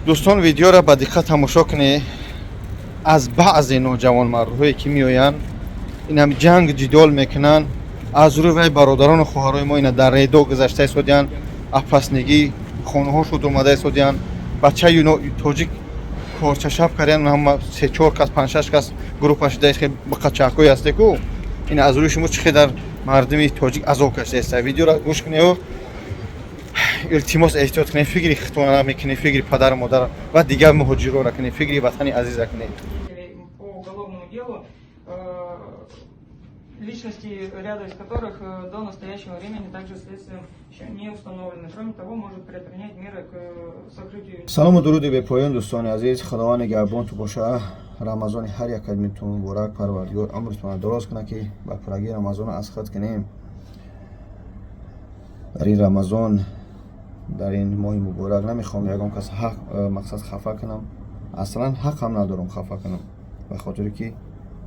Дӯстон, видеоро ба диққат тамошо кунед. Аз баъзе ноҷавонмардҳое, ки меоянд, инам ҷанг ҷидол мекунанд, аз рӯи вай бародарону хоҳарои мо ина дар редо гузашта истодиянд, опаснигӣ хонаҳо шуд омада истодиянд. Бачаи тоҷик корчашаб кардиян, ҳама се-чор кас, панҷ-шаш кас группа шуда, бақачаҳкое ҳасте ку ин аз рӯи шумо чӣ қадар мардуми тоҷик азоб кашидаиста. Видеоро гӯш кунед. Илтимос, эҳтиёт кунед, фикри худтона мекунед, фикри падару модар ва дигар муҳоҷирора кунед, фикри ватани азиза кунед. По уголовному делу, личности ряда из которых до настоящего времени также следствием еще не установлены. Кроме того, может предпринять меры к сокрытию Салому дуруди бепоён, дӯстони азиз, Худованд нигаҳбонту боша. Рамазони ҳар якатмитон муборак. Парвардигор амртона дороз кунад, ки ба пуррагии Рамазона аз худ кунем. Дар ин Рамазон, дар ин моҳи муборак намехоҳам ягон кас ҳақ мақсад хафа кунам. Аслан ҳақам надорам хафа кунам, ба хотире ки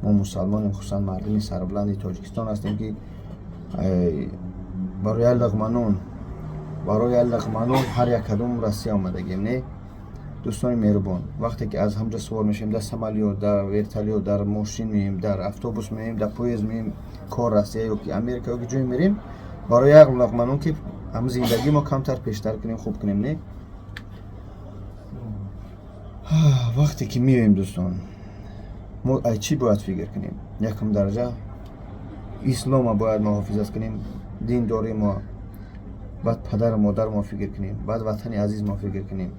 мо мусалмонем, хусусан мардуми сарбаланди Тоҷикистон ҳастем, ки барои як луқма нон, барои як луқма нон ҳар як кадом Россия омадагем, не? Дӯстони меҳрубон, вақте ки аз ҳамҷо сувор мешавем, дар самолёт, дар вертолёт, дар мошин меем, дар автобус меем, дар поезд меем, кор Россия ё ки Америка ё ки ҷое мерем, барои як луқма нон, ки ҳам зиндагии мо камтар пештар кунем, хуб кунем, не? Вақте ки меоем, дӯстон, мо ай чӣ бояд фикр кунем? Якум дараҷа ислома бояд муҳофизат кунем, диндории мо, баъд падару модар мо фикр кунем, баъд ватани азиз мо фикр кунем.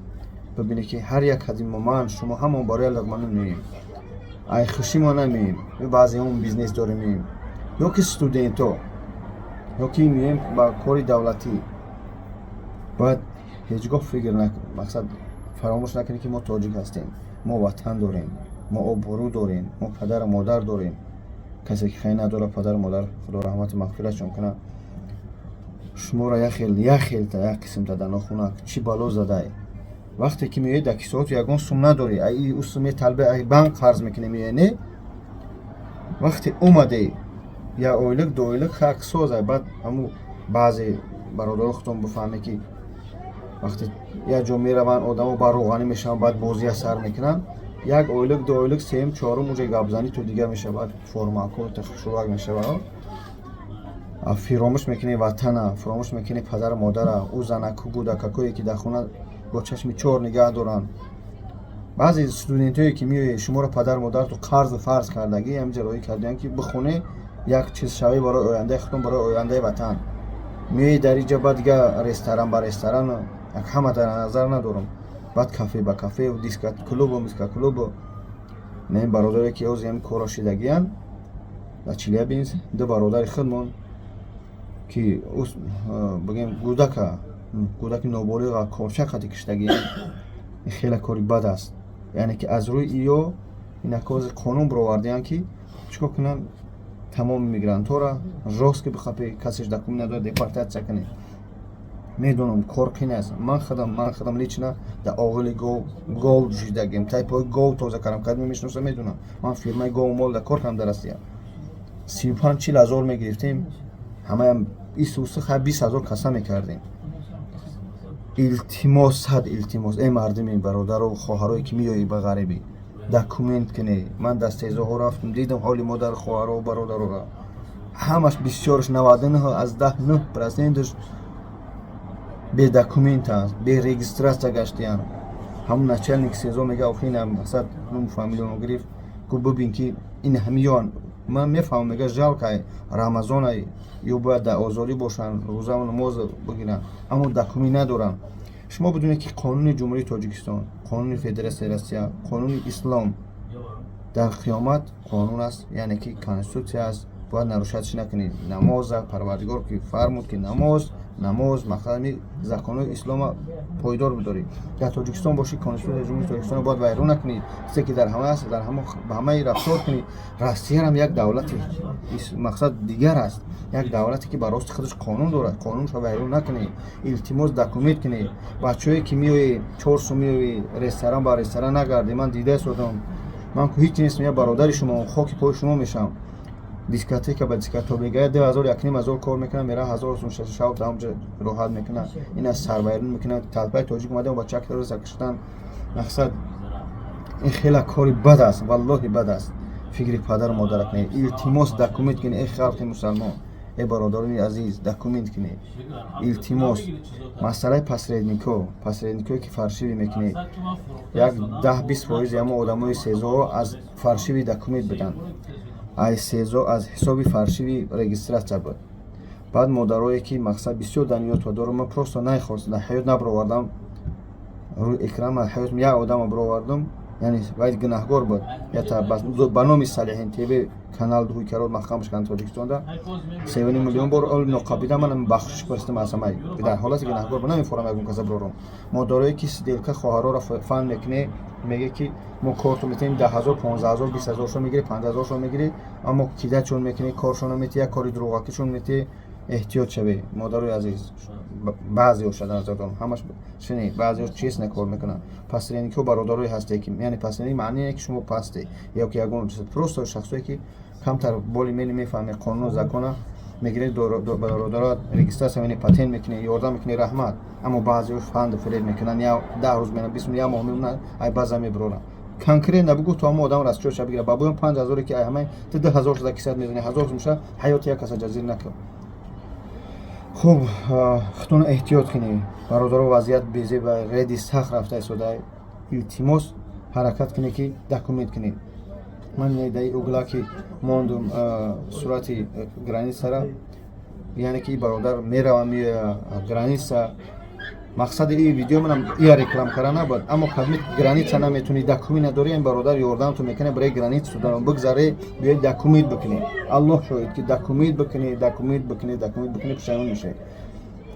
Бибинед, ки ҳар як аз мо, ман, шумо, ҳамон барои як луқма нон меоем, ай хуши мо намеем. Баъзеҳон бизнес дорем, меоем, ё ки студентҳо, ё ки меоем ба кори давлатӣ. Бояд ҳеҷ гоҳ фикр мақсад фаромӯш накунем, ки мо тоҷик ҳастем, мо ватан дорем, мо обрӯ дорем, мо падару модар дорем. Касе ки хай надорад падару модар, Худо раҳмату мағфиратшон кунад. Шуморо як хел, як хелта, як қисмта дар нохунак чӣ бало задай. Вақте ки меоӣ, дар кисоату ягон сум надорӣ, ай ӯ сум металбе, ай банк қарз мекунӣ, меоӣ, не? Вақте омадӣ, як ойлик, ду ойлик хак созай, баъд ҳаму баъзе бародаро худтон бифаҳме, ки вақте як ҷо мераванд, одамо ба рӯғанӣ мешаванд, баъд бозия сар мекунанд. Як ойлик, ду ойлик, сеюм, чорум уҷа гапзанӣ то дигар мешавад, формако хушурак мешавад. Фиромӯш мекунӣ ватана, фаромӯш мекунӣ падару модара, ӯ занаку гӯдакакое, ки дар хона бо чашми чор нигаҳ доранд. Баъзе студентое, ки меои, шуморо падару модарату қарзу фарз кардагӣ ҳаминҷа роҳӣ кардаянд, ки бихонӣ, як чиз шавӣ барои ояндаи худтон, барои ояндаи ватан. Меои дар инҷа, баъд дига ресторан ба ресторан, як ҳама дар назар надорам, баъд кафе ба кафе, диско клубу миска клубу. Не, бародаре, ки ҳозир ҳами корро шидагиянд дар Челябинск, ду бародари худмон, ки бигем, гӯдака, гӯдаки ноболиға корча қати киштагиянд, ин хеле кори бад аст. Яъне ки аз рӯи иё инако ҳозир қонун баровардиянд, ки чӣ кор кунанд: тамоми мигрантҳоро жёстко бихапӣ, касеш документ надорад, депортатсия кунед. Медонам, кор қин аст. Ман худам лично дар оғили гов гов жидагем, тайпои гов тоза кардам. Кадме мешиносам, медонам. Ман фирмаи гову мол дар кор кардам дар Россия, 35, 40 ҳазор мегирифтем, ҳамаям исуси хай 20 ҳазор каса мекардем. Илтимос, сад илтимос, эй мардуми бародару хоҳарое, ки меоӣ ба ғарибӣ, документ кунӣ. Ман дар сезоҳо рафтам, дидам ҳоли модару хоҳаро, бародарора, ҳамаш, бисёрш, 99,9 проценташ бе документ аст, бе регистрация гаштиянд. Ҳамун начальник СИЗО мега: «Охи, ина мақсад нум фамилиямо гирифт, гуфт: бибин, ки ин ҳамиён ман мефаҳмам, мега, жалко, Рамазонай, ё бояд дар озодӣ бошанд, рӯзаву намоз бигиранд, аммо документ надоранд». Шумо бидонед, ки қонуни Ҷумҳурии Тоҷикистон, қонуни Федератсияи Россия, қонуни ислом дар қиёмат қонун аст, яъне ки конститутсия аст, бояд нарушать ш накунед. Намоза Парвардигор ки фармуд, ки намоз мақсади законҳои ислома пойдор бидорӣ. Дар Тоҷикистон бошӣ, конститутсияи Ҷумҳурии Тоҷикистон бояд вайрон накунӣ, чизе ки дар ҳама аст, дар ҳама ба ҳамаи рафтор кунӣ. Россиярам як давлати мақсад дигар аст, як давлате, ки ба рости худаш қонун дорад. Қонуншо вайрон накунӣ, илтимос, документ кунӣ. Бачаҳое, ки меоӣ, чор сум меоӣ, ресторан ба ресторан нагардӣ. Ман дида истодам, ман ку ҳеҷ нестам, як бародари шумо, хоки пои шумо мешавам. Дискотека ба дискотека бегая, 2000, 1,5 ҳазор кор мекунад, мера 1000 сум шаб дар ҳамҷа роҳат мекунад. Ин аз сарвайрон мекунад. Толпаи тоҷик омада, бачак киштан. Мақсад, ин хела кори бад аст, валлоҳи, бад аст. Фикри падару модарат не. Илтимос, документ кунед, эй халқи мусалмон, эй бародарони азиз, документ кунед, илтимос. Масъалаи посредникҳо, посредникҳое ки фальшивый мекунед, як 10-20 фоизи ҳамо одамои СИЗО аз фальшивый документ буданд, аз СИЗО аз ҳисоби фальшивый регистрация буд. Баъд модарое ки, мақсад, бисёр даниётва дорам, ман просто нахост, дар ҳаёт набаровардам рӯи экран. Ман ҳаёт як одама баровардам, яъне вай гунаҳгор буд, ба номи Салиҳин ТВ канал дуҳуй карод маҳкамаш карданд Тоҷикистонда, 3,5 миллион бор ноқабида. Ман бахшиш пурсидам аз ҳамаи, дар ҳолати гунаҳгор бу намефорам ягон каса бирорам. Модарое ки сделка хоҳароро фан мекунӣ, меге ки мо корту метавонем, 10 000, 15 000, 20 000 шо мегирӣ, 5000 шо мегирӣ, аммо кидачон мекунӣ, коршона метӣ, як кори дурӯғакишон метӣ. Эҳтиёт шавед, модарои азиз. Баъзеҳо дар назар дорам, ҳамаш шуни, баъзеҳо честно кор мекунанд. Посредникҳо, бародарое ҳасте ки, яъне посредник маъни ки шумо пасте ё ки ягон, просто шахсое ки камтар более-менее мефаҳмед қонуну закона, мегиред, бародаро регистрация мекунед, патент мекунед, ёрдам мекунед, раҳмат. Аммо баъзеҳо фанду фиреб мекунанд, 10 рӯз мена, 20, як моҳ мемонанд, ай база мебароранд. Конкретно бугӯ, то ҳамо одам расчёт ша бигира. Ба боён 5000-е ки ай ҳамаи ту 2000 шуда кисат мезани, ҳазор меша, ҳаёти як каса ҷазир накун. Хуб, худтонро эҳтиёт кунед, бародаро. Вазъият безеба реди сахт рафта истода. Илтимос, ҳаракат кунед ки документ кунед. Ман даи угла ки мондум сурати границара, яъне ки бародар мерава, меоя граница. Мақсади ин видео манам ия реклам кара набуд, аммо кадми граница наметунӣ, документ надорӣ, ин бародар ёрдамтон мекунад, барои граница бигзаре, биёед документ бикунед. Аллоҳ шоҳид ки документ бикунед, документ бикунед, документ бикунед, пушаймон мешавед.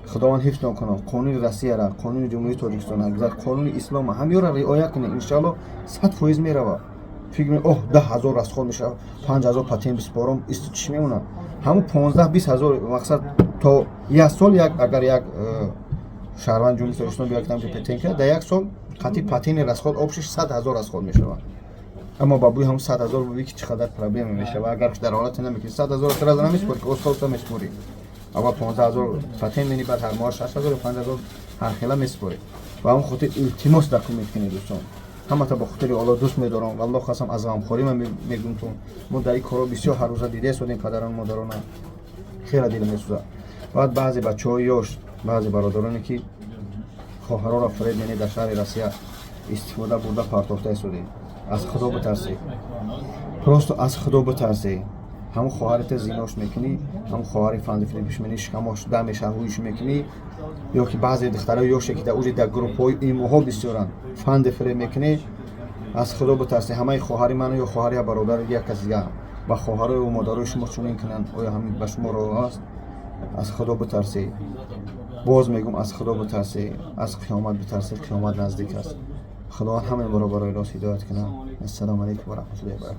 Худованд ҳифзтон кунад. Қонуни Россияра, қонуни Ҷумҳурии Тоҷикистона, қонуни ислома, ҳамёра риоя кунед, иншоалло, 100% мерава. Фикр, оҳ, 10 000 расход мешавад, 5000 патент биспорам, исту чӣ мемонад? Ҳамун 15-20 ҳазор, мақсад, то як сол як, агар як шаҳрванд Ҷумҳурии Тоҷикистон биёяд, ки патент кунад, дар як сол қатъи патенти расход общий 100 000 расход мешавад. Аммо ба бӯи ҳамун 100 000 бубӣ ки чӣ қадар проблема мешавад, агар дар ҳолате намекунӣ. 100 000 сразу намесупорӣ, ки оста оста месупорӣ. Аввал 15 000 патент мени, баъд ҳар моҳ 6000, 5000 ҳархела месупорӣ. Ба ҳамон хотир илтимос, документ кунед, дӯстон. Ҳамата бо хотири Алло дӯст медорам, валлоҳ қасам, аз ғамхорӣ ман мегӯм-тун. Мо дар ин корҳо бисёр ҳаррӯза дида истодем, падарон, модарона, хеле дил месӯзад. Баъд баъзе бачаҳои ёш, баъзе бародароне ки хоҳароро фиреб менед, дар шаҳри Россия истифода бурда партофта истодед, аз Худо битарсед, просто аз Худо битарсед. Ҳамун хоҳарите зинош мекунӣ, ҳамун хоҳари фанди фиребиш менӣ, шикамош да меша, ҳуиш мекунӣ, ё ки баъзе духтарои ёше ки дар уҷи дар группҳои имоҳо бисёранд, фанди фиреб мекунӣ. Аз Худо битарсед. Ҳамаи хоҳари ману ё хоҳари я бародари як кас дига ба хоҳарою модарои шумо чунин кунанд, оё ҳамин ба шумо роҳ аст? Аз Худо битарсед. Боз мегӯм, аз Худо битарсед, аз қиёмат битарсед, қиёмат наздик аст. Худованд ҳамаи моро барои рост ҳидоят кунад. Ассалому алайкум ва раҳматуллоҳи ва баракатуҳ.